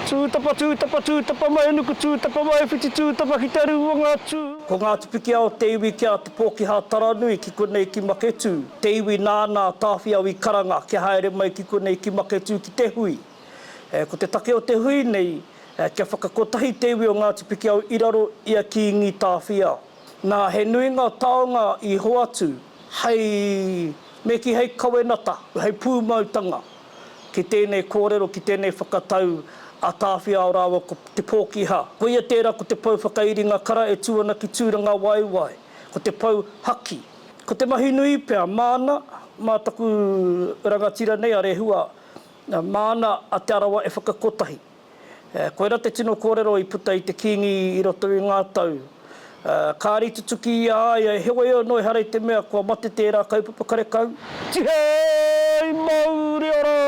Tūtapa, tūtapa, tūtapa mai nuku, tūtapa mai whiti, tūtapa ki te ruanga, tū. Ko Ngāti Pikiao te iwi ki a Te Pōkiha Taranui ki konei ki Maketū, te iwi nāna a Tāwhiao i karanga kia haere mai ki konei ki Maketū ki te hui. Ko te take o te hui nei, kia whakakotahi te iwi o Ngāti Pikiao i raro i a Kīngi Tāwhiao. Nā, he nui ngā taonga i hoatu hei, me kī hei kawenata, hei pūmautanga ki tēnei kōrero, ki tēnei whakatau a Tāwhiao rāua ko Te Pōkiha. Koia tērā ko te pou whakairinga kara e tū ana ki Tūrangawaewae, ko te pou haki. Ko te mahi nui pea māna, mā taku rangatira nei a Rehua, māna a Te Arawa e whakakotahi. Koirā te tino kōrero i puta i te Kīngi i roto i ngā tau. Kāre i tutuki i a ia, heoi anō ehara i te mea kua mate tērā kaupapa karekau. Tihei mauri ora!